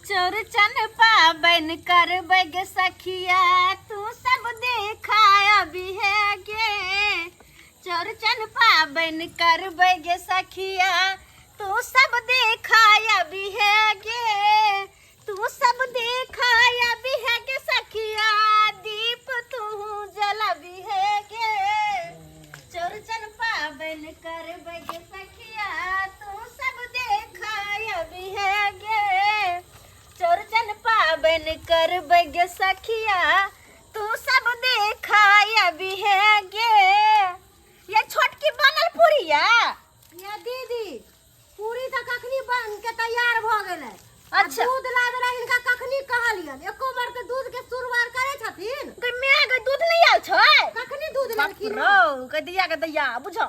चौरचन पाबनि करबै गे सखिया तू सब देखा अबिहे गे चौरचन पाबनि करबै गे सखिया तू सब देखा अबिहे गे तू सब देखा अबिहे गे सखिया दीप तू जलबिहे गे चौरचन पाबनि करबै गे सखिया तू सब देखा अबिहे गे चौरचन पाबनि करबै गे सखिया तू सब देखा अबिहे गे ये छोटकी बनल पूरी या या दीदी पूरी तऽ कखनी बन के तैयार भऽ गेलै आ अच्छा। दूध ला देला हिनका कखनी कहलियन एको बार के दूध के सुरवार करे छथिन गई माय गई दूध नहीं आयल छै कखनी दूध बाप लेलखिन रौ के दिया के दैया बुझो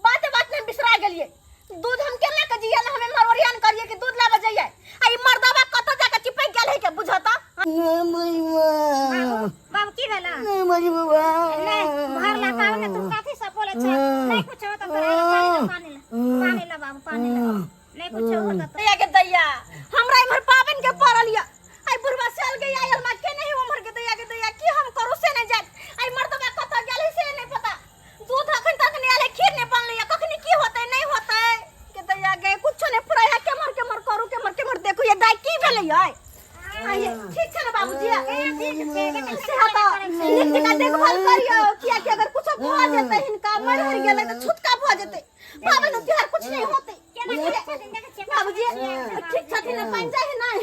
बात बात में बिसरा गेलिए दूध हम केना के जिया ना हमें मरोरियान करिए कि दूध लाबे जाइए आ ई मर्दावा कत जाके चिपक गेल है के बुझो त बाबू बाबू की भेला नहीं भर ला पाव ने तू कथी सब बोले छ नहीं कुछ हो तो तोरा पानी ला पानी ला पानी ला बाबू पानी ला नहीं कुछ हो तो दैया के दैया हमरा इमहर पावन के पड़ल या आई बुढ़वा चल गई आयल मा के नहीं उमर के दैया के दैया की हम करू से नहीं जान आई मर्दवा कत गेल है से नहीं पता दूध अखन तक नहीं आयल है, खीर नहीं बनले या कखनी की होतै नहीं होतै के दैया गे कुछो नहीं फुराय है केमर केमर करू केमर केमर देखू ये दाई की भेलै आय आइए ठीक छै ने बाबूजी ठीक छै से तऽ नीक जकाँ देखभाल करियौ कियाकि अगर कुछो भऽ जेतै हिनका मरि हरि गेलै तऽ छुतका भऽ जेतै पाबनि त्योहार कुछ नहीं होतै बाबूजी ठीक छथिन ने पानि चाही नहि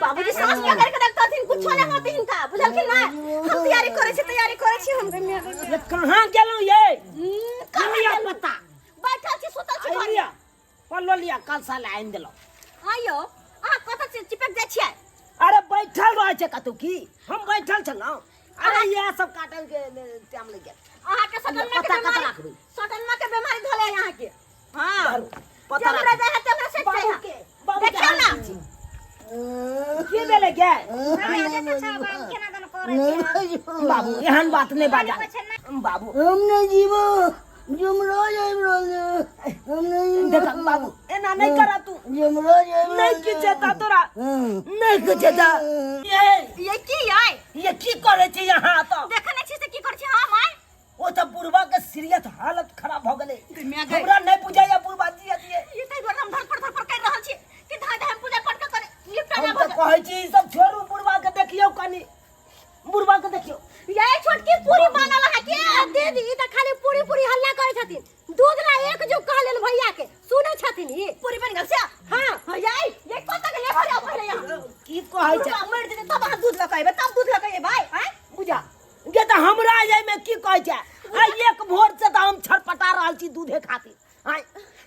बाबूजी सांस पकड़ के रखथिन कुछो नहीं होतै हिनका बुझलखिन ने हम तैयारी करै छी तैयारी करै छी हम ये कहाँ गेलहुँ ये कहाँ लिया गेलहुँ? पत्ता बैठल छी सुतल छी आइ घरमे लिया पल्लो लिया कल साल आनि देलहुँ हाँ यौ अहाँ कतऽ चिपक जाइ छियै अरे बैठल रहै छै कतौ की हम बैठल छलहुँ अरे इएह सब काटल के टाइम लागि गेल अहाँके सटनमा के पत्ता कतऽ बीमारी राखबै? सटनमा के बीमारी धले है अहाँके हाँ धरू, पत्ता जमरा राखू। जाइ है तमरा सेट जाइ बाबू के बाबू के देखियौ ना हाल की छी? की भेलै गे बाबू एहन बात नहि बाजा बाबू हम नहीं जीवो जुमरो जाइब रहल हम नहीं देख बाबू एना नहि कर तू जुमरो जाइब नहि किछु हेता तोरा नहि किछु हेता ये ये की आय ये की करै छी यहाँ तऽ देखै नहि छी से की करै छी हम आय ओ तऽ बुढ़वा के सीरियस हालत खराब भऽ गेलै दुनिया के हमरा नहि बुझाइया बुढ़वा जी अथिए ये ताहि दुआरे हम धरपड़ धरपड़ करि रहल छी कि धाय धाय हम पूजा पाठ के करे निपटा हम ना तऽ भऽ कहै छी ई सब छोड़ू बुढ़वा के देखियौ कनि बुढ़वा के देखियौ ये छोटकी पूरी बनल है के दीदी ई तऽ खाली पूरी पूरी हल्ला करै छथिन दूध ला एक जुग कहलियन भैया के सुनै छथिन ई पूरी बन गेल से हाँ हाँ ये ये कत के ले भरे पहिले यहाँ की कहै छै बुढ़वा मरि जेतै तब अहाँ दूध लऽ के अयबै तब दूध लऽ के अयबै आँय बुझा गे तऽ हमरा एहिमे की कहै छै आ एक भोर से तऽ हम छटपटा रहल छी दूधे खातिर आँय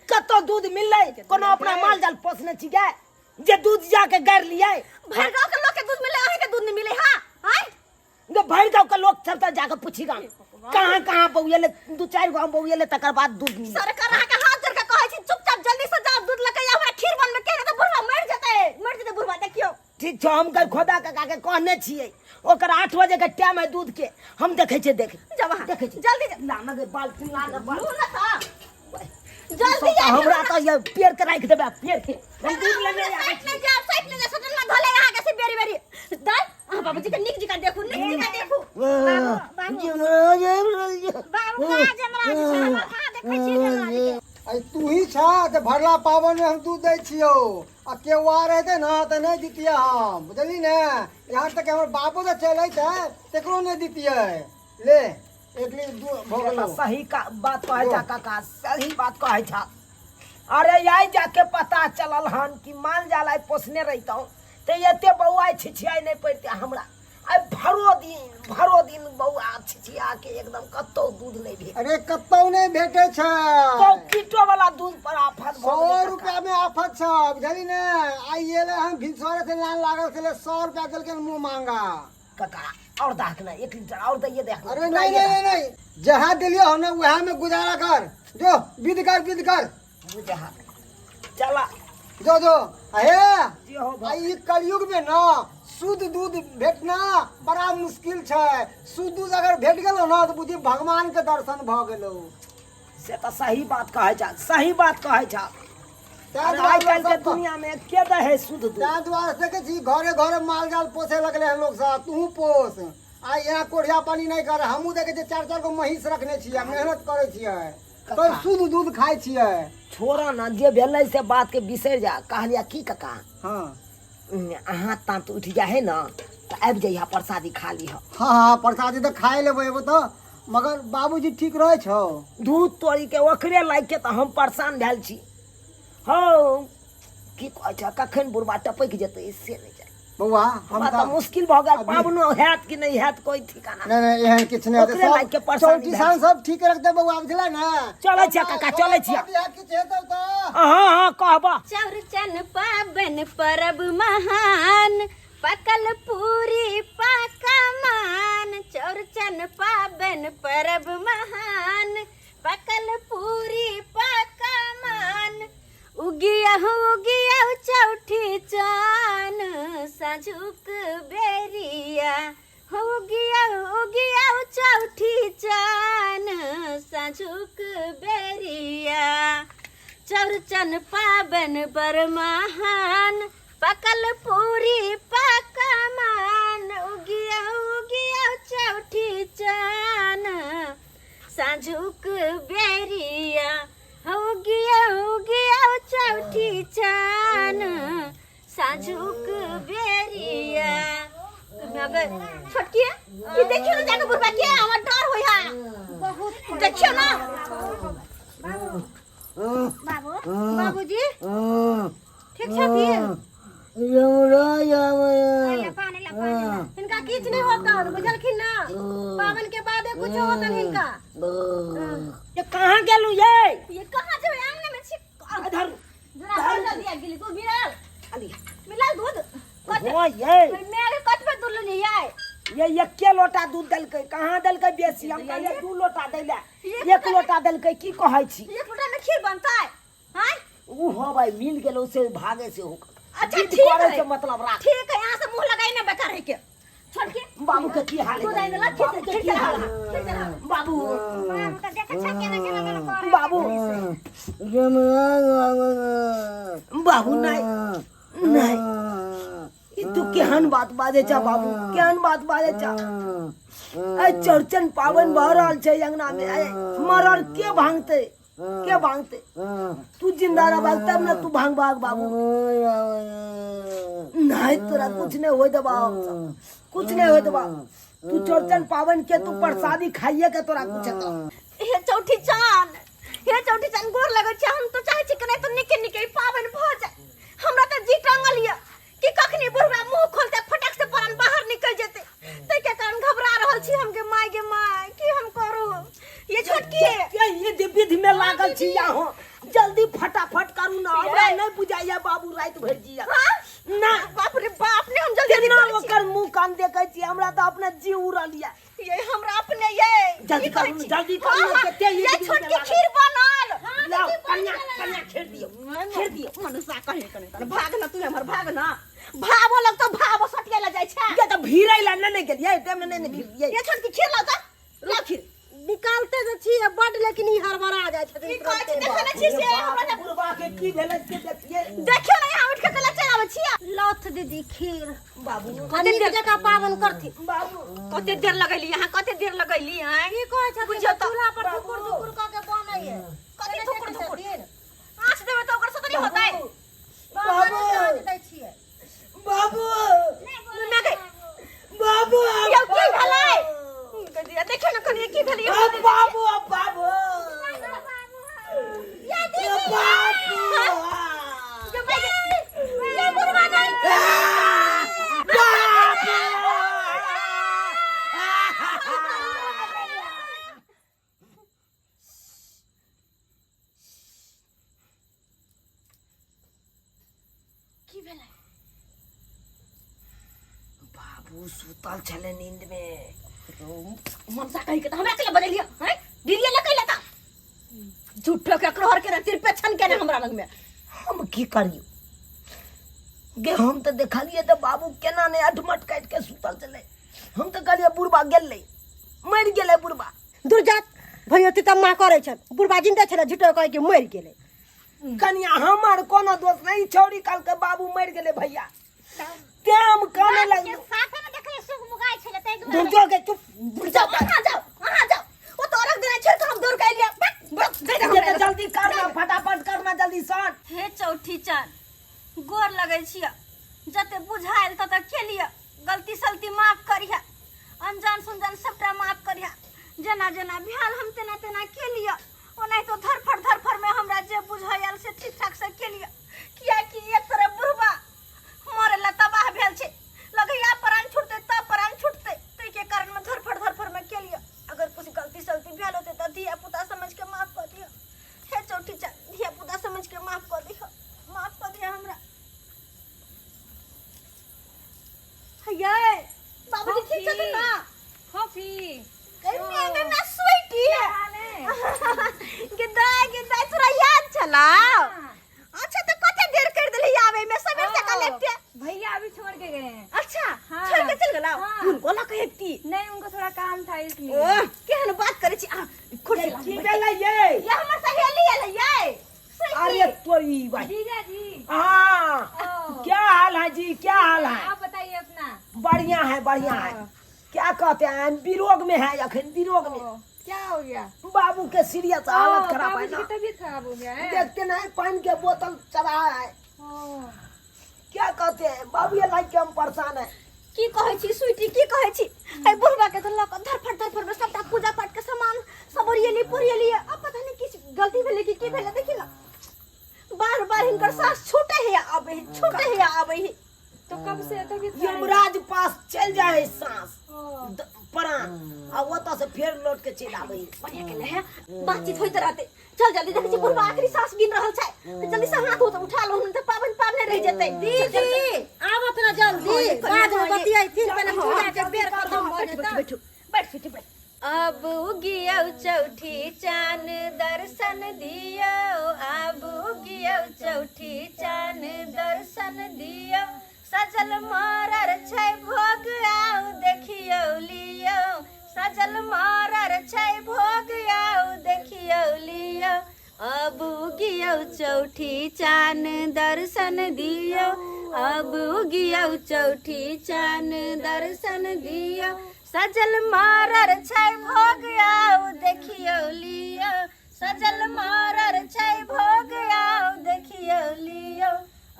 कतौ दूध मिललै कोनो अपना माल जाल पोसने छी गे जे दूध जाके गारि लियै भरि गाँव के लोग के दूध मिले अहीं के दूध नहीं मिले हाँ आँय जे भरि गाँव के लोक सब तऽ जाके पूछी गाम कहाँ कहाँ बौएले दू चारि गो हम बौएले तकर बाद दूध मिललै सरकार अहाँ के हाथ जोड़ के कहै छी चुपचाप जल्दी से जाओ दूध लऽ के आउ, हमरा खीर बनबे के तऽ बुढ़वा मरि जेतै मरि जेतै बुढ़वा देखियौ ठीक छौ हम कल खोदा काका के कहने छियै ओकर 8 बजे के टाइम है दूध के हम देखै छियै देख जाउ अहाँ देखै छियै जल्दी जाउ। ला ना गे बाल्टी ला ना लू ना तऽ जल्दी जल्दी हमरा तऽ ये पेड़ के राखि देबै पेड़ के हम दूध लेने आबै साइड में जाओ साइड में जाओ सटन में धले यहाँ के से बेरी बेरी दाई अहाँ बाबूजी के नीक जकाँ देखू नीक जकाँ देखू जुमरो जाइब रहल बाबू कहाँ जमराज छै हमर कहाँ देखै छियै जमराज के अरे तू ही छा तऽ भरला पाबन में हम दूध दै छियौ आ केओ आर हेतै ने तऽ नहि दितियै हम बुझली ने यहाँ तक हमर बापो तऽ चल अइतै तकरो नहि दितियै ले एक लीटर दूध भऽ गेलौ सही का बात कहै छा काका सही बात कहै छा अरे आइ जाके पता चलल हन कि माल जाल आइ पोसने रहितहुँ तऽ एते बौआ छिछियाइ नहि पड़िते हमरा आइ भरो दिन बौआ छिछिया के एकदम कतौ दूध नहि भेट अरे कतौ नहि भेटै छै पॉकेटो वाला दूध पर आफत सौ रुपया में आफत छै बुझली ने आइ एलै हन भिनसरे से लाइन लागल छलै 100 रुपया देलकै मुँह मांगा काका और दाख ना एक लीटर और दैये देख अरे नहीं नहीं नहीं नहीं जहाँ दिलियो हो ना वहाँ में गुजारा कर जो विध कर विध कर बुझा चला जो जो अहे जे हो आ ई कलयुग में ना शुद्ध दूध भेटना बड़ा मुश्किल छै शुद्ध दूध अगर भेट गेलो ना तो बुझी भगवान के दर्शन भ गेलो से तऽ सही बात कहै छा सही बात कहै छा ताहि आइ दुआरे काल्हि के लोक सब दुनिया में के दै है शुद्ध दूध ताहि दुआरे देखै छी घरे घरे माल जाल पोसे लगले हन लोक सब तूहू पोस आ यहाँ कोढ़िया पानी नहि कर हमहूँ देखै छियै चारि चारि गो महींस रखने छियै मेहनत करै छियै तब शुद्ध दूध खाइ छियै छोड़ ना जे भेलै से बात के बिसरि जा कहलिया की काका हँ अहाँ ताँत उठि जाइ है ना तऽ आबि जइहा प्रसादी खा लिह हँ हँ प्रसादी तऽ खाए लेबै एगो तऽ मगर बाबूजी ठीक रहै छौ दूध तोड़ी के ओकरे लागि के तऽ हम परेशान भेल छी हौ की कहै छ कखन बुढ़बा टपकि जेतै से नहि जानि बौआ हम हमरा तऽ तऽ मुश्किल भऽ गेल अभी- पाबनो हैत कि नहि हैत कोई ठिकाना नहि नहि एहन किछु नहि हेतै ओकरे लागि के सब परेशानी चौकी सब ठीक रखतै बौआ बुझलै ने चलै छियै काका, चलै छियै। किछु हेतौ तऽ हँ हँ कहबा चौरचन पाबन परब महान पकल पूरी पकमान चौरचन पाबन परब महान पकल पूरी पकमान उगियहु उगियहु चौठी चान साँझुक बेरिया उगियहु उगियहु चौठी चान साँझुक बेरिया चौरचन पाबन बड़ महान पकल पूरी पकमान उगियहु उगियहु चौठी चान साँझुक बेरिया उगिया उगिया चौठी चान साँझुक बेरिया छोटकी ये देखियो ना जाके बुढ़बा के हमर डर होय हा बहुत देखियो ना बाबू बाबूजी ठीक छथिन यमराज पानी ला पानी ला हिनका किछु नहि होतन बुझलखिन ना पावन के बादे कुछ होतन हिनका ये कहाँ गेलू ये ये कहाँ जेबै आंगन में छी इधर दुरा दिया गेली दूध मिलल खाली मिलल दूध कते हो ये मेरे कतबे दूध लेली ये ये एके लोटा दूध देलकै कहाँ देलकै बेसी हम कहलियै दू लोटा दै लए एक लोटा देलकै की कहै छी एक लोटा में खीर बनतै हैं ऊ हो भाई मिल गेलो से भागे से हो अच्छा जिद ठीक करे है से मतलब राख ठीक है यहाँ से मुंह लगाई ना बेकार है के छोड़ के बाबू के की हाल है दूध आइन ला बाबू के खीर की हाल है खीर चढ़ा बाबू बाबू तऽ देखै छै केना केना केना करै बाबू बाबू नहीं नहीं ई तू केहन बात बाजै छ बाबू केहन बात बाजै छ ए चौरचन पाबनि भऽ रहल छै अंगना में ए मरड़ के भांगतै के भांगते तू जिंदा रहबाक तब ने तू भांग भाग बाबू नहीं तोरा कुछ नहीं होय देबा हम कुछ नहीं होय देबा तू चौरचन पावन के तू प्रसादी खाइए के तोरा कुछ हेतौ हे चौठी चान हे चौठी चान गोर लगै छै हम तो चाहै छी कि नहि तो निके निके ई पाबनि भऽ जाय हमरा तऽ जी टांगल यऽ कि कखनी बुढ़वा मुंह खोलते फटक से परान बाहर निकल जेते ताहि के कारण घबरा रहल छी हम गे माय गे माय की हम करू ये छोटकी ये ये विधि में लागल छी यहाँ जल्दी फटाफट करू ना हमरा नहीं बुझाइया बाबू राति भरि जिया हाँ? ना बाप रे बाप ने हम जल्दी केना करै छी। ओकर मुंह कान देखै छी हमरा तऽ अपने जीव उड़ल या ये हमरा अपने ये जल्दी की कहै करू, छी? जल्दी करू, हाँ, हाँ, कते ये ये दिन छोटकी लागल। खीर बनल लाओ कन्या कन्या खेर दियौ खेर दियौ मनुष्य कहे कने तने भाग ना तू हमर भाग ना भावो लग तो भावो सटिया ला जाइ छै ये तऽ भीड़ै ला नहि ने गेलियै टाइम नहि ने भीड़ियै ये छोटकी खीर लाओ तऽ ला खीर निकालते तऽ छियै बड लेकिन ई हड़बड़ा जाइ छथिन की कहै छी देखै नै छी से हमरा ने बुढ़बा के की भेलै से देखियै देखियौ ने यहाँ उठि के कला चलि आबै छियै लौथ दीदी खीर बाबू कते देर जकाँ पाबन करथिन बाबू कते देर लगैली यहाँ कते देर लगैली हैं की कहै छथिन बुझियौ तऽ चूल्हा पर धुकुर धुकुर कऽ के बनैये कथी धुकुर धुकुर आँच देबै तऽ ओकर से तऽ नहि होतै बाबू दै छियै बाबू ना गई बाबू यौ की भेलै देखियौ ने कनि की भेलै अब बाबू अब बाबू या दीदी बाबू ये बुढ़वा नहीं की भेलै बाबू सुतल छलै नींद में मनसा कही के तऽ हमरा केला बजेलियै हैं दीदी लए कैला तऽ झूठो के अकरोहर के तिरपे छन के ने हमरा लग में हम की करियो गे हम तऽ देखलियै तऽ बाबू केना नहि अठमट काटि के सुतल छलै हम तऽ कहलियै बुढ़बा गेलै मरि गेलै बुढ़बा दुर्जात भैया तम्मा करै छल बुढ़बा जिंदा छलै झूठो कहै कि मरि गेलै कनिया हमर कोनो दोष नहीं छौड़ी कल के बाबू मर गेले भैया तें हम काने लगलू साफे में देखले सुख मुगाइ छले तै दूर जो के चुप जाओ अहाँ जाओ अहाँ जाओ ओ तो रख देने छोड़ के हम दौड़ के एलियै बक, बक, दे दे हमरा ये जल्दी करना फटाफट करना जल्दी सर हे चौठी चाँद गोर लगै छियै जते बुझायल तते केलियै गलती सलती माफ करिहे अनजान सुनजान सबटा माफ करिहे जेना जेना भेल हम तेना तेना केलियै ओनाहितो धरफड़ धरफड़ में हमरा जे बुझायल से ठीक ठाक से केलियै कियाकि एक तरफ बुढ़बा मरे ला तबाह भेल छै लगैया प्राण छूटते तब प्राण छूटते ताहिके कारण में धरफड़ धरफड़ में केलियै अगर कुछ गलती सलती भेल होते तऽ धिया पुता समझ के माफ कऽ दिअ हे चौठी चा धिया पुता समझ के माफ कऽ दिअ माफ कऽ दिअ हमरा यै बाबूजी ठीक छथिन ना फोफी गई मैं स्वीटी गे दाई तोरा याद छलाउ अच्छा तो कते देर कर देली आवे में सबेर से कल एकते भैया अभी छोड़ के गए हैं अच्छा हाँ। छोड़ के चल गेला हाँ। हुनको लऽ के एकती नहीं उनको थोड़ा काम था इसलिए ओह केहन बात करै छी आ कुर्सी ला की भेलै ये ये हमर सहेली एलै यै अरे तोरी भाई जीजा जी हाँ ओ। क्या हाल है जी क्या हाल है आप बताइए अपना बढ़िया है बढ़िया है क्या कहते हैं विरोग में है अखन विरोग में ओ, क्या हो गया बाबू के सीरियस हालत ओ, खराब है बाबूजी ना की तबीयत खराब हो गया है देखते ना पानी के बोतल चढ़ा है ओ, क्या कहते हैं बाबू ये लाइक के हम परेशान है की कहै छी स्वीटी की कहै छी एहि बुढ़बा के तऽ लऽ कऽ धरफड़ धरफड़ में सबटा पूजा पाठ के सामान सब ओरिएली पोरिएली अब पता नहीं किछु गलती भेलै कि की भेलै देखी ना बार बार हिनकर सास छूटे है आबै है छूटे है आबै है तो कब से तबीयत खराब है? यमराज पास चल जाए सांस ओ, प्राण आ ओतऽ से फेर लौट के चलि आबै बढ़िया केले है बातचीत होइत रहते चल जल्दी देखै छी बुढ़बा आखिरी सांस गिन रहल छै तऽ जल्दी से हाथ उठा उठा लो नहीं तऽ पाबनि पाबने रहि जेतै दीदी आबत ना जल्दी बाद में बतियैथिन पहिले पूजा के बेर खत्म भऽ जेतै बैठू बैठ बैठ बैठ अब उगियौ चौठी चान दर्शन दियौ अब उगियौ चौठी चान दर्शन दियौ सजल मरर छै भोग आउ देखियौ लियौ सजल मरर छै भोग आउ देखियौ लियौ अब उगियौ चौठी चान दर्शन दियौ अब उगियौ चौठी चान दर्शन दियौ सजल मारर छै भोग आउ देखियौ लियौ सजल मारर छै भोग आउ देखियौ लियौ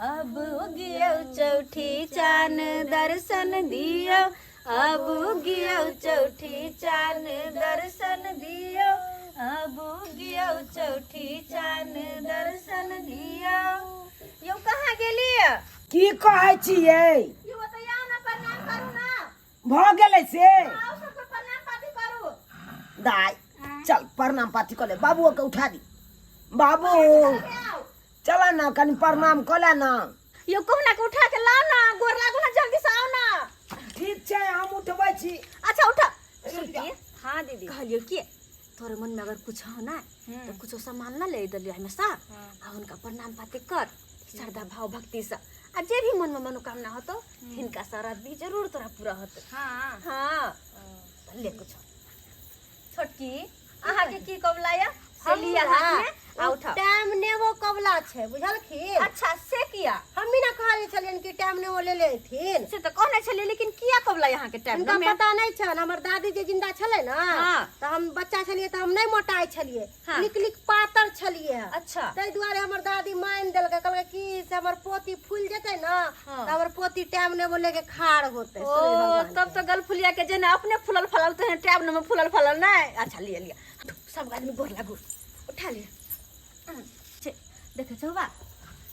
अब उगियौ चौठी चान दर्शन दियौ अब उगियौ चौठी चान दर्शन दियौ अब उगियौ चौठी चान दर्शन दियौ यौ कहाँ गेलियै की कहै छियै यौ ओतऽ आउ ने प्रणाम करू ने भऽ गेलै से आउ सबके प्रणाम पाती करू दाइ चल प्रणाम पाती कऽ ले बाबुओ के उठा दी बाबू आउ चल ना कनि प्रणाम कऽ ले ना यौ कहुना के उठा के लाउ ना गोर लागू ना जल्दी से आउ ना ठीक छै हम उठबै छी अच्छा उठा सुनती हाँ दीदी कहलियो कि तोरे मन में अगर कुछ हो ना तो कुछ सामान ना ले दलियो हमेशा आ उनका प्रणाम पाती कर श्रद्धा भाव भक्ति से आ जे भी मन में मनोकामना होतो हिनका सारा भी जरूर तोरा पूरा होतो हाँ हाँ तो ले कुछ छोटकी अहाँ के की कबला या से लिया हाथ में आ उठाओ टाइम नेबो कबला छै बुझलखिन अच्छा से किया हमही ने कहले छलियनि कि टाइम नेबो ले लेथिन से तऽ कहने छलियै लेकिन किया कबला अहाँ के टाइम हुनका में पता नहि छनि हमर दादी जे जिंदा छलै ने हाँ। तऽ हम बच्चा छलियै तऽ हम नहि मोटाइ छलियै हाँ। निक निक पातर छलियै अच्छा ताहि दुआरे हमर दादी मानि देलकै कहलकै कि से हमर पोती फूल जेतै ने हाँ। तऽ हमर पोती टाइम नेबो लेके खाड़ होतै ओ सूर्य भगवान तब तो गलफुलिया के जेना अपने फूलल फलल तो टैब में फूलल फलल नहीं अच्छा लिया लिया सब आदमी गोर लागू उठा लिया छे देखे छौ बा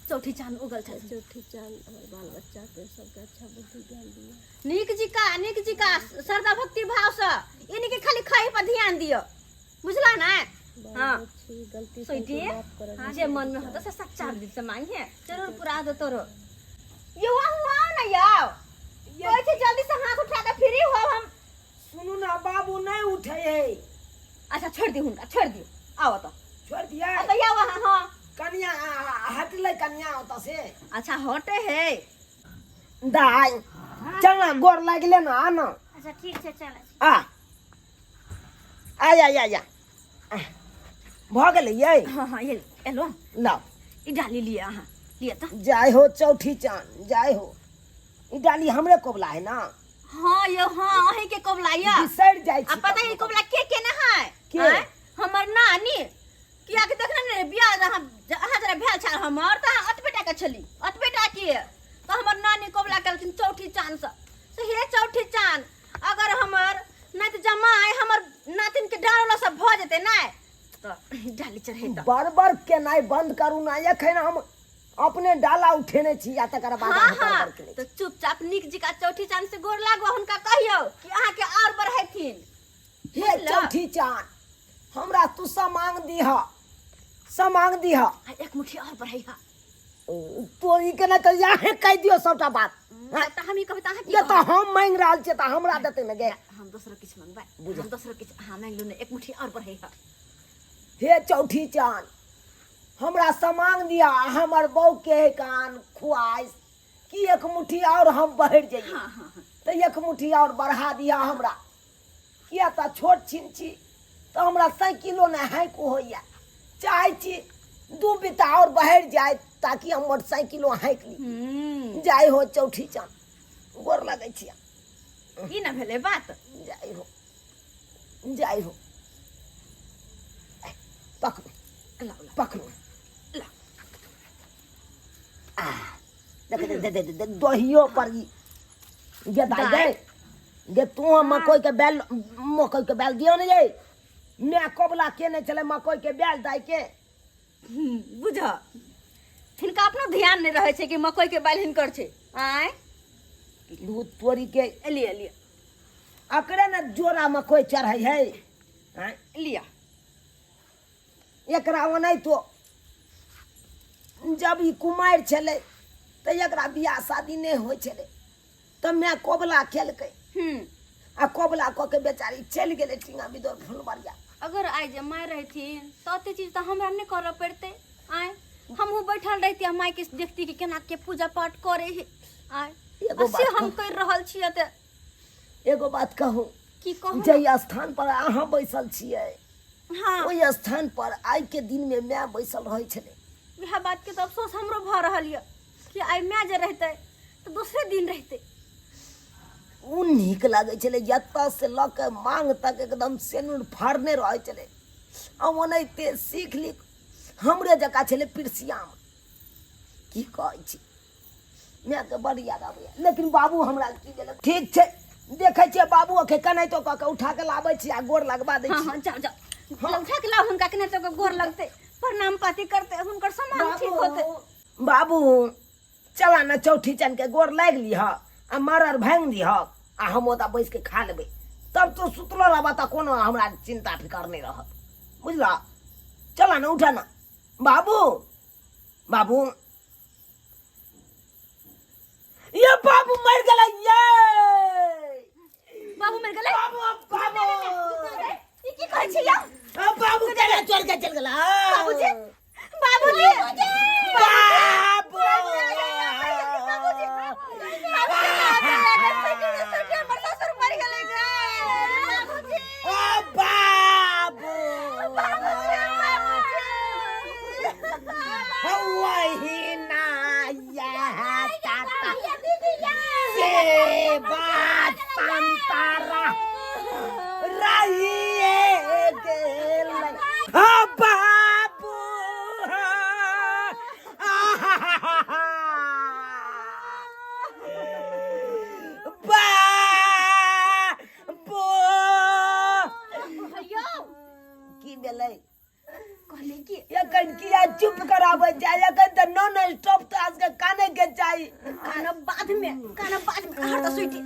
चौठी चांद उगल छै चौठी चांद हमर बाल बच्चा के सबके अच्छा बुद्धि ज्ञान दिया नीक जी का नीक जी का श्रद्धा भक्ति भाव से इन्हीं के खाली खाए पर ध्यान दियो बुझला ना हाँ अच्छी गलती से स्वीटी माफ कर जे मन में होता से सच्चा दिल से मांगिए जरूर पूरा दो तोरो यो हुआ ना याओ कहै छै जल्दी से हाथ उठा के फ्री हो हम सुनू ना बाबू नहीं उठे है अच्छा छोड़ दी हुनका छोड़ दियो आओ तो छोड़ दिया तो या वहाँ हाँ कनिया हटलै कनिया ओतऽ से अच्छा हटे है दाइ चल ना गोर लागले ना आ ना अच्छा ठीक छै चल आ आ जा जा जा भऽ गेलै यै हाँ हाँ ये एलो लाउ ई डाली लिअ अहाँ लिअ तऽ जाय हो चौठी चान जाय हो ई डाली हमरे कोबला है ना हाँ यौ हाँ अहीं के कबला यऽ बिसरि जाइ आ छी पता है ई कबला के केने है के? आँय? हमर नानी किया के देखने ने बियाह अहाँ अहाँ जरा भेल छल हमर तऽ अहाँ ओतबे टा के छली ओतबे टा के तऽ हमर नानी कबला केलखिन चौठी चान से से हे चौठी चान अगर हमर नहि तऽ जमाइ हमर नातिन के डाल सब भऽ जेतै नहि तऽ डाली चढ़ेतऽ बड़बड़ केनाइ बंद करू ना एखन हम अपने डाला उठेने छी आ तकर बाद हाँ अहाँ हाँ बड़बड़ केने तऽ चुपचाप नीक जिका चौठी चान से गोर लागू हुनका कहियौ कि अहाँके आओर बढ़ेथिन छी। हे चौठी चान हमरा तू समांग दीह समांग दीह आ एक मुट्ठी आओर बढ़ैहा तोरी के नहि तऽ याहे कहि दियौ सबटा बात हाँ, तऽ हम ई कहबै तऽ अहाँ की ये तऽ कहबै? हम मांगि रहल छियै तऽ हमरा देतै ने गे हम दोसरो किछु मंगबै हम दोसरो किछु अहाँ मांगि लू ने एक मुट्ठी आओर बढ़ैहा हे चौठी चान हमरा समांग दिया आ हमर बहू के कान खुआइस कि एक मुट्ठी और हम बढ़ि जइए हाँ हाँ हाँ तऽ एक मुट्ठी और बढ़ा दिया हमरा किया तऽ छोट छिन छी तऽ हमरा साइकिलो नहि हाइक होइए चाहै छी दू बिता और बढ़ि जाय ताकि हम मोटरसाइकिलो हाइक ली जाय हो चौठी चान गोर लगै छी ई ना भेलै बात जाय हो जाय हो पकड़ू लाउ लाउ पकड़ू लाउ आ देख दे दे दे दे दहियो पर ई गे दाइ गे गे तू हम मकई के बैल मकई के बैल दियो ने ये मैं कबला के नहीं चले मकई के बैल दाइ के बुझ हिनका अपनो ध्यान नहीं रहे छै कि मकई के बैल हिनकर छै आय दूध तोरी के लिअ लिअ अकरे ने जोरा मकई चढ़ै है आँय लिअ एकरा ओनाहितो जब ई कुमारि छलै तऽ एकरा बियाह शादी नहि होइ छलै तऽ माय कबुला केलकै आ कबुला कऽ के बेचारी चलि गेलै टींगा बिदोर फुलबरिया अगर आइ जे माय रहथिन तऽ ओते चीज तऽ हमरा नहि करऽ पड़तै आँय हमहूँ बैठल रहिती आ मायके देखती कि केना के पूजा पाठ करे है आँय एगो आ से बात हम करि रहल छियै तऽ एगो बात कहू की कहू जाहि स्थान पर अहाँ बैसल छियै हाँ ओहि स्थान पर आइ के दिन में माय बैसल रहै छलै इएह बातके तऽ अफसोस हमरो भऽ रहल यऽ कि आइ माय जे रहितै तऽ दोसरे दिन रहितै ओ नीक लागै छलै जतऽ से लऽ के मांग तक एकदम सेनुर फाड़ने रहै छलै आ ओनाहिते सीख लिख हमरे जकाँ छलै पिरसियामे की कहै छी मायके बड़ याद आबैए लेकिन बाबू हमरा की देलक ठीक छै देखै छियै बाबू अखे केनाहितो कऽ के उठा के लाबै छी आ गोर लगबा दै हाँ छी हाँ जाओ जाओ उठा के लाओ हुनका केना तो गोर लगतै प्रणाम पाती करते हुनकर सामान ठीक होते बाबू चला ने चौठी चन के गोर लागि लिह आ मरर भाङि दिह आ हम ओतऽ बैस के खा लेबै तब तो सुतलो रहबह तऽ कोनो हमरा चिंता फिकर नहि रहत बुझलह चला ने उठा ने बाबू बाबू ये बाबू मर गेलै ये बाबू मर गेलै बाबू बाबू ई की कहै छी यौ आ, बाबू केना चोर के चल गेला बाबूजी बाबूजी बाबू आ, बाबू वही ना यह ताता से बात संतारा रहिए गेल आ बाबू बाबू की भेलै कहली कि एखन किया चुप कराबै छै एखन तऽ नॉन स्टॉप तऽ आज के काने के चाही कान बाद में कान बाद में हर तऽ सुइटी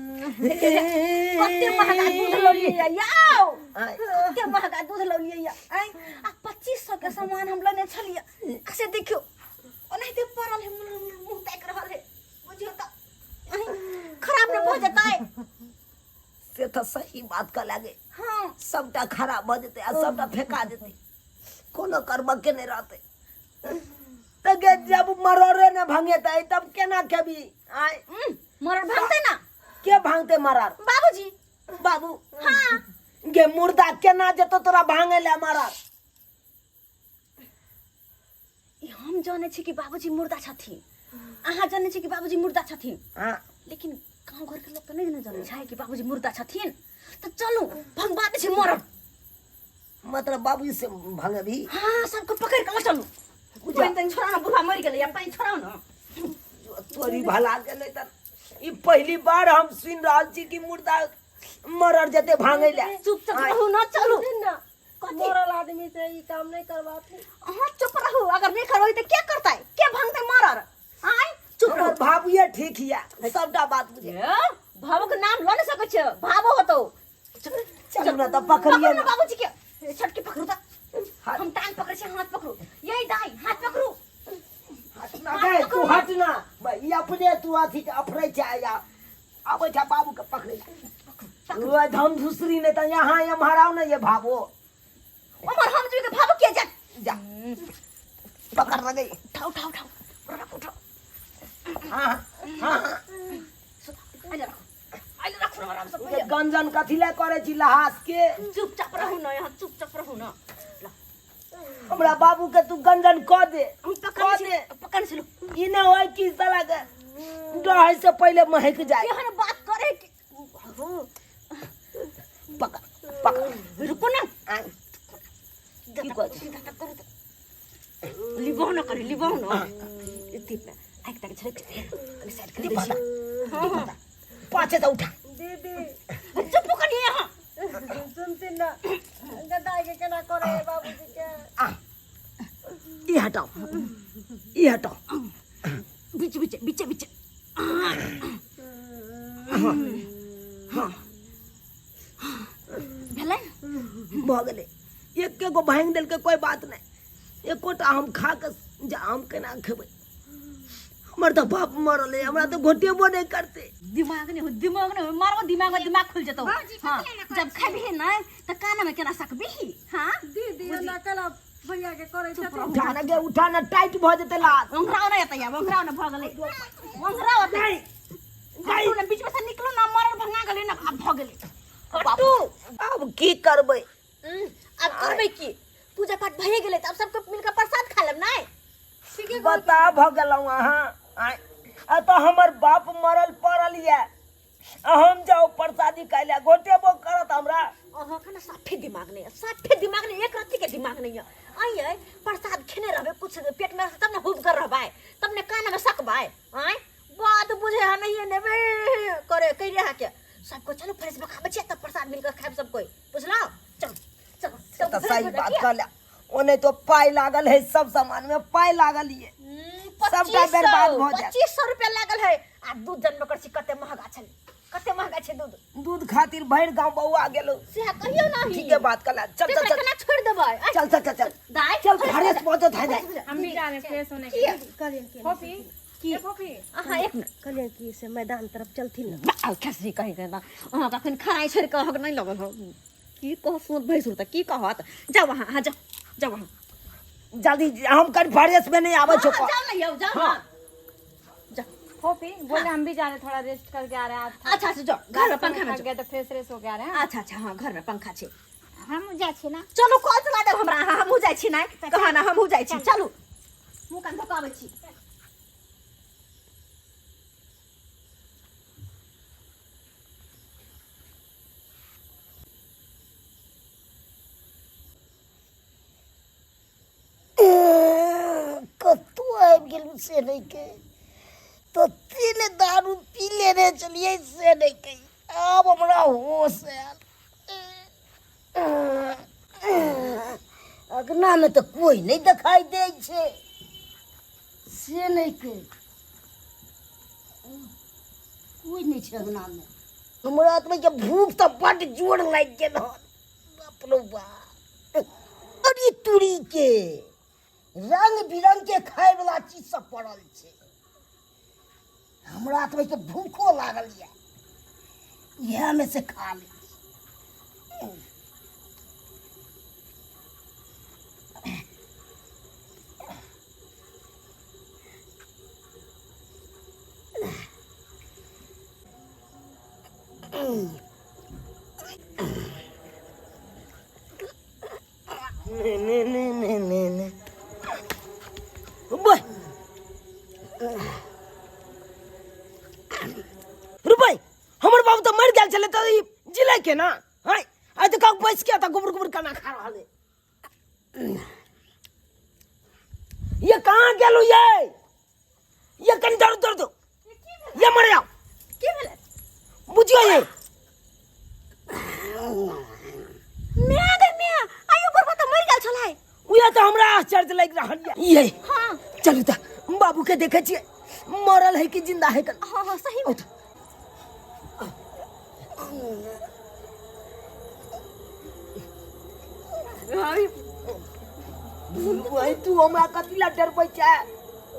कते महंगा दूध लौलियै यौ कते महंगा दूध लौलियै आँय आ 2500 के सामान हम लेने छलियै आ से देखियौ ओनाहिते पड़ल है मुँह मुँह ताकि रहल है बुझियौ तऽ आँय, खराब ने भऽ जेतै से तऽ सही बात कह लागे हाँ सबटा खराब भऽ जेतै आ सबटा फेका जेतै कोनो कर्मके नहि रहतै तऽ गे जब मरोड़े ने भंगेतै तब केना खेबी आय मरड़ भांगतै ना के भांगते मरड़ बाबूजी बाबू हाँ गे मुर्दा केना जेतो तोरा भांगे ले मरड़ ई हम हम जानै छी कि बाबूजी मुर्दा छथिन, अहाँ जानै छी कि बाबूजी मुर्दा छथिन। हाँ। लेकिन गाँव घर के लोग तऽ नहि ने जानै छै कि बाबूजी मुर्दा छथिन। तऽ चलू भंगवा दै छी मरल। मतलब बाबूजी से भंगबी? हाँ, सबके पकड़ के लऽ चलू। पानि तानि छोड़ाउ ने, बुढ़ा मरि गेलै, पानि छोड़ाउ ने। तोरी भला गेलै तऽ ई पहली बार हम सुनि रहल छी कि मुर्दा मरल जेते भांगै ले। चुपचाप रहू न, चलू। कथी? मरल आदमी से ई काम नहीं करवाती। अहाँ चुप रहू, अगर नहीं करबै तऽ के करतै, के भांगतै मरल? आय चुप रहू। हमर भाबुए ठीक हिया, सबटा बात बुझे। ए, भावो के नाम लऽ नहीं सकै छियै, भावो होतौ। चलू ने तऽ पकड़िए पकड़ू ने बाबूजी के, छटकी पकड़ू तऽ। हम टांग पकड़ै छी, हाथ पकड़ू। यही दाई, हाथ पकड़ू। हटना गए, तू हटना। ई अपने तू अथी के अफरै छै या आबै छै बाबू के पकड़ै। ओ धम धुसरी नहीं तऽ यहाँ एम्हर आउ ने ये भाबो। उमर हम जी के भाबो के जा। जा। पकड़ ना गई। उठाओ उठाओ उठाओ। रखो उठाओ। हाँ हाँ। आइले रखो। आइले रखो आराम से। ये गंजन कथी ले करे छी लहास के? चुपचाप रहू ना, यहाँ चुपचाप रहू ना। हमरा बाबू के तू गंजन क दे। हम पकड़ क दे। पकड़ छलु। ई न होय कि साला के डहे से पहले महक जाए। एहन बात करे कि पकड़ पकड़। रुको ना। आय। की कहै छी? लिबाउ न करे, लिबाउ न। इति पे आइक तक झड़क कनी साइड कर दे। हां पाछे से उठा। दीदी चुप कनी यहाँ। सुनती ना गदाई के केना करे है बाबूजी के। आ ई हटाओ, ई हटाओ। बीच बीच बीच बीच। हां भेलै? भऽ गेलै। एके गो भांगि देलकै, कोई बात नहीं। एकोटा हम खा के जा, हम केना खेबै? हमर तऽ बाप मरल है, हमरा तऽ घोटेबो नहीं करते। दिमाग नहीं हो, दिमाग नहीं हो, मारो दिमाग में दिमाग खुल जतो। हाँ, जब खेबही नहीं तऽ कान में केना सकबही? हाँ दीदी एना केना भैया के करै छथिन? उठा ना गे, उठा ना, टाइट भऽ जेतै लात। ओंघराव नहीं एतै, ओंघराव ना भऽ गेलै। ओंघराव एतै। नहीं, हटू ना, बीच में से निकलू ना, मरल भंगा गेलै ना, आब भऽ गेलै। हटू। आब की करबै? आब करबै की? पूजा पाठ भए गेलै तऽ आब सबके मिलके प्रसाद खा लेब नै? बता भऽ गेलहुँ अहाँ। आँय, आ तऽ हमर बाप मरल पड़ल यऽ, आ हम जाउ प्रसादी खाइ लए, घोटेबो करत हमरा। अहाँके ने साफे दिमाग नहीं है, साफे दिमाग नहीं, एक रत्ती के दिमाग नहीं है। आइए प्रसाद खेने रहबे, कुछ पेट में रहतै तब ने हुब कर रहबै, तब ने कान में सकबै। आँय बात बुझे है नहीं नेबे करे कहि रहा के सबको। चलो फ्रेश में खाबै छियै तब प्रसाद मिलकर खायब सब कोई, बुझलौ? चलो चलो सब तऽ फ्रेश सही हो बात जाइए। कहले, ओने तो पाइ लागल है, सब सामान में पाइ लागल ये। सबटा बर्बाद भऽ जायत। 2500 रुपया लागल है। आ दूध जनबे कर छी कते महंगा छलै, कते महंगा छै दूध। दूध खातिर भरि गांव बौआ गेलौ। सेहा कहियौ नाही। ठीके बात कहला। चल चल चल, केना छोड़ि देबै? आँय, चल चल चल चल दाइ चल, फ्रेश भऽ जेतै दाइ। हम भी जा रहे हैं फ्रेश होने के किया? लिए। कहलियनि कि फोफी की? ए फोफी, अहाँ एक मिनट। कहलियनि कि से मैदान तरफ चलथिन ने। बाल खसी कहि के ना, अहाँ कखन खानाइ छोड़ि कऽ अहाँके नहि लगल हो की कहत? सुनत भैंसुर तऽ की कहत? जाउ अहाँ, अहाँ जाउ, जाउ अहाँ जल्दी, हम कनि फ्रेश में नहीं आबै छौ। हाँ, जाउ ने यौ, जाउ ने, जाउ। फोफी बोले हम भी जा रहे हैं, थोड़ा रेस्ट करके आ रहे हैं आप। अच्छा अच्छा, जाउ घर में पंखा में थक जाउ। गए तो फ्रेश फ्रेश होके आ रहे हैं। अच्छा अच्छा, हाँ घर में पंखा छै। हम जाइ छी ना। चलू कल चला देब हमरा। अहाँ, हमहूँ जाइ छी। नहि कहा ना, हमहूँ जाइ छी। चलू, मुँह कान धोकऽ आबै छी। कतौ आबि गेलहुँ से नहि कहि, तते ने दारू पी लेने छलियै से नहि कहि। आब हमरा होश आयल। अगनामे तऽ कोइ नहि देखाइ दै छै से नहि कहि, कोइ नहि छै अगनामे। हमरा आदमी के भूख तऽ बड्ड जोर लागि गेल हन। बाप रो बाप, अरे तुरी के रंग बिरंग के खाय वाला चीज सब पड़ल छै। हमरा तऽ के भूखो लागल यऽ, इएह में से खा लै छी। ने ने ने ने ने ने बस। रुपै हमर बाबू तऽ मरि गेल छलै तऽ ई जिलै केना हँ आइ तऽ कहू बैस के तऽ गुबुर गुबुर केना खा रहल है ये कहाँ गेलू ये ये कनि दर्द दर्द ये मर जाओ की भेलै बुझियो ये म्या गे म्या आइयो बुढ़बा तऽ मरि गेल छलै उहे तऽ हमरा आश्चर्य लागि रहल ये ये हाँ चलू तऽ बाबू के देखै छियै मरल है कि जिंदा है कन हाँ हाँ सही में उठ वही तू हमरा कथी ला डरबै छै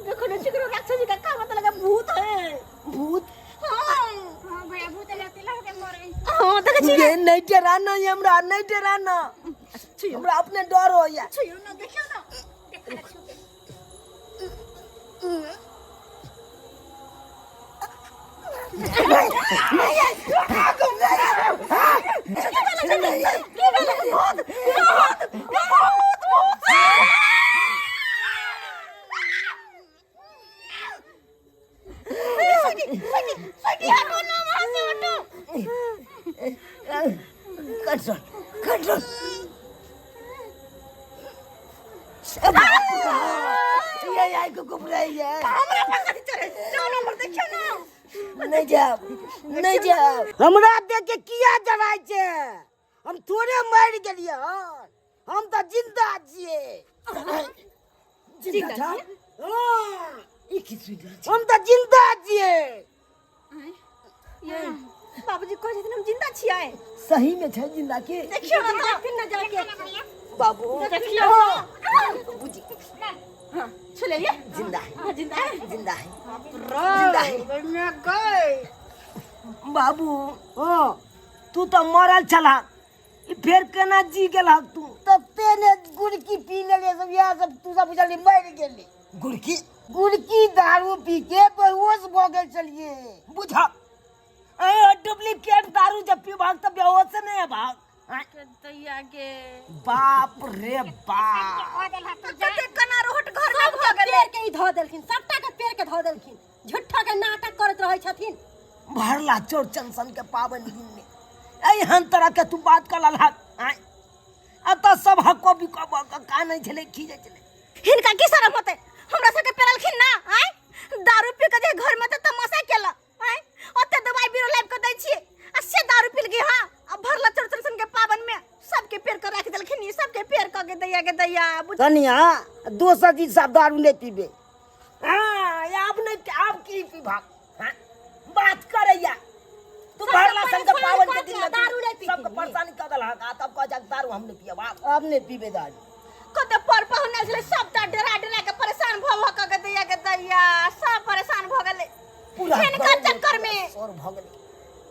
देखो ने चिकरो राक्षस जी का का मतलब लगा भूत है भूत हाँ हाँ भैया भूत लगते लगते मरे हाँ देखै छी ये नहीं डराना ये हमरा नहीं डराना हमरा अपने डर होइया छुइयो ना देखियो ना देखा ना छू के कंट्रोल कंट्रोल ये आई को घबराई है हमरा पर कथी चढ़े जाओ नंबर देखियो ना नहीं जाब नहीं जाब हमरा देख के किया डराय छै हम थोड़े मरि गेलियै हन हम तऽ जिंदा छियै जिंदा छा हाँ, ई की सुनि रहल छी हम तऽ जिंदा छियै ये बाबूजी कहै छथिन हम जिंदा छियै सही में छै जिंदा के देखियो ना देखथिन ना जाके बाबू देखियो बुझी हां छुले ये जिंदा है हां जिंदा है जिंदा है जिंदा है गए बाबू हाँ तू तऽ मरल छला ई फेर केना जी गेल हक तू तते ने गुड़की पी लेलियै सब इएह सब तू सब बुझलियै मरि गेली गुड़की गुड़की दारू पी के बेहोश भऽ गेल छलियै बुझ ए डुप्लीकेट दारू जब पीबहक तऽ बेहोश नहि हेबहक आँय? दैया के बाप रे बाप कह देल तू जा कते कना रोहट घर में भऽ गेलै पेड़ के ई धऽ देलखिन सबटा के पेड़ के धऽ देलखिन झूठा के नाटक करैत रहै छथिन भरला चौरचन सन के पाबनि दिन में एहन तरह के तू बात कर ललहक आँय एतऽ सब हक्को बिको भऽ कऽ कानै छलै खीजै छलै हिनका की शरम होतै हमरा सबके पेरलखिन ना आँय दारू पी के जे घर में तऽ तमाशा केलक आँय ओते दवाई बीरो लाबि के दै छियै आ से दारू पी लगी हाँ आ भरला चौरचन सन के पाबनि में सबके पेर के राखि देलखिन ई सबके पेर कऽ के दैया के दैया बुझ कनिया दोसर दिन सब दारू नहि पीबै हाँ आब नहि आब की पीबहक हाँ बात करैया तू भरला संग के पावन के दिन में दारू नहि पीथिन। सबके परेशानी कऽ देलहक आ तब कहै छहक दारू हम नहि पियब आब आब नहि पीबै दारू कते पर पहुने छलै सबटा डरा डरा के परेशान भऽ भऽ के दैया के दैया सब परेशान भऽ गेलै पूरा हिनका गाँव में चक्कर में शोर भऽ गेलै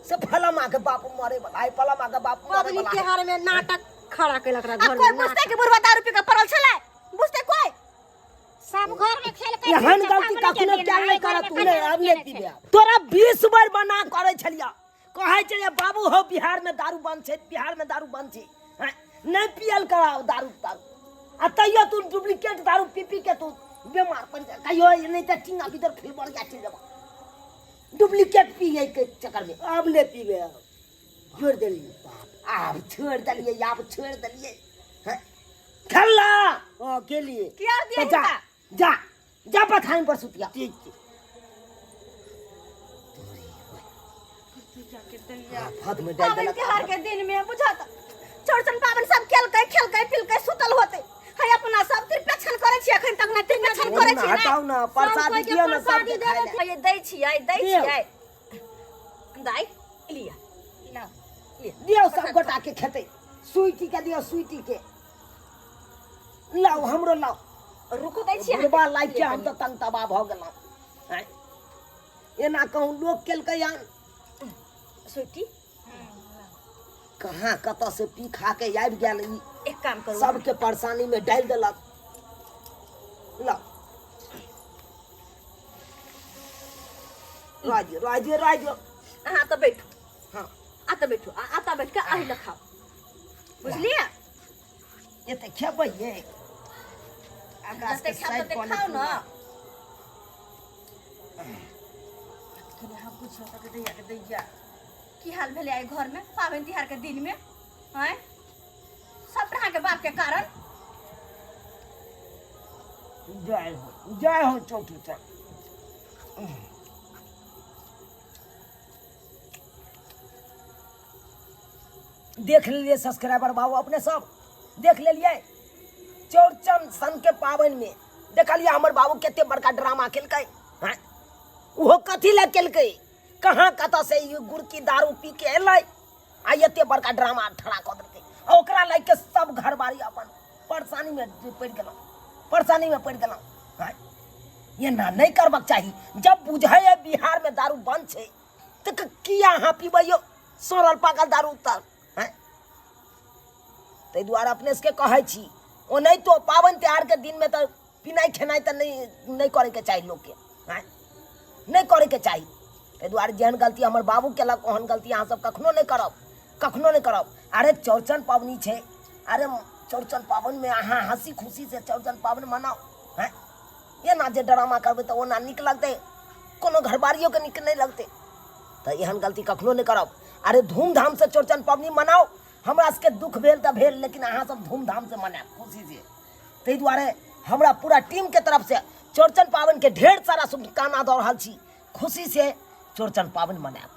से फलामा के बाप मरे वाला है फलामा के बाप मरे पबनी वाला है त्योहार में नाटक खड़ा केलक रह आ घर कोई में बुझतै कि बुढ़वा दारू पी के पड़ल छलै बुझतै कोई सब घर में खेल के एहन गलती कखनो कैल नहि करत तू नहि आब नहि पीबै आब तोरा 20 बेर मना करै छलिया कहै छलिया बाबू हो बिहार में दारू बंद छै बिहार में दारू बंद छै हैं? नहि पियल कराओ दारू दारू आ तैयो तू डुप्लीकेट दारू पी पी के तू बीमार पड़ जा कहियो नहि तऽ टीना भीतर फिर बढ़ जा चलि जेबा डुप्लीकेट पियै के चक्कर में आब नहि पीबै आब छोड़ि देलियै बाप आब छोड़ि देलियै आब छोड़ि देलियै हैं? खेलला हँ केलियै किया दिया तऽ जा जा जा बथान पर सुतिया ठीक छै आफत में डालि पाबनि देलक त्योहार के दिन में बुझत चौरचन पाबनि सब खेलकै खेलकै पिलकै सुतल होते है अपना सब त्रिपेक्षण करै छी अखन तक नहि त्रिपेक्षण करै छी हटाउ ना प्रसादी दियौ ना सबके खाय लए ये दै छियै दै छियै दाइ लिअ दियौ सब गोटा के खेतै स्वीटी के दियौ स्वीटी के लाउ हमरो लाउ रुकू दै छियै बुढ़बा लागि के हम तऽ तंग तबाह भऽ गेलहुँ आँय? एना कहूँ लोक केलकै हन स्वीटी कहाँ कतऽ से पी खा के आबि गेल ई एक काम करू सबके परेशानी में डालि देलक लाउ राजो राजो राजो अहाँ तऽ बैठू हाँ आ तऽ बैठू आ आता बैठ के अही लऽ खाउ बुझलियै एते खेबै ये आकाश के जते खायब साइड तते कऽ खाउ लेथिन ने कुछ दैया के दैया की हाल भेलै आइ घरमे पाबनि तिहारके दिनमे आँय सब अहाँके बापके कारण। जय हो, जय हो चौठी चन। देख लेलिए सब्सक्राइबर बाबू, अपने सब देख लेलिए चौरचन सन के पाबनि में देखलिए हमर बाबू कते बड़का ड्रामा केलकै। हैं ओहो कथी लए केलकै, कहाँ कतऽ से ई गुड़की दारू पी के एलै आ एते बड़का ड्रामा ठड़ा कऽ देलकै। आ ओकरा लागि के सब घरबारी अपन परेशानी में पड़ि गेलहुँ, परेशानी में पड़ि गेलहुँ। हैं एना नहि करबाक चाही। जब बुझै है बिहार में दारू बंद छै तऽ किया अहाँ पीबैयौ सड़ल पाकल दारू तऽ? हैं ताहि दुआरे अपने सबके कहै छी, ओनाहितो पाबनि तिहारके दिनमे तऽ पिनाइ खेनाइ तऽ नहि करैके चाही लोकके। हैं नहि करैके चाही। ताहि दुआरे जेहन गलती हमर बाबू केलक ओहन गलती अहाँ सब कखनो नहि करब, कखनो नहि करब। अरे चौरचन पाबनि छै, अरे चौरचन पाबनिमे अहाँ हँसी खुशीसँ चौरचन पाबनि मनाउ। हैं एना जे ड्रामा करबै तऽ ओना नीक लगतै, कोनो घरबारियोके नीक नहि लगतै। तऽ एहन गलती कखनो नहि करब। अरे धूमधामसँ चौरचन पाबनि मनाउ। हमरा सबके दुख भेल तऽ भेल, लेकिन अहाँ सब धूमधामसँ मनायब खुशीसँ। ताहि दुआरे हमरा पूरा टीमके तरफसँ चौरचन पाबनिके ढेर सारा शुभकामना दऽ रहल छी। खुशीसँ चौरचन पाबनि मनायब।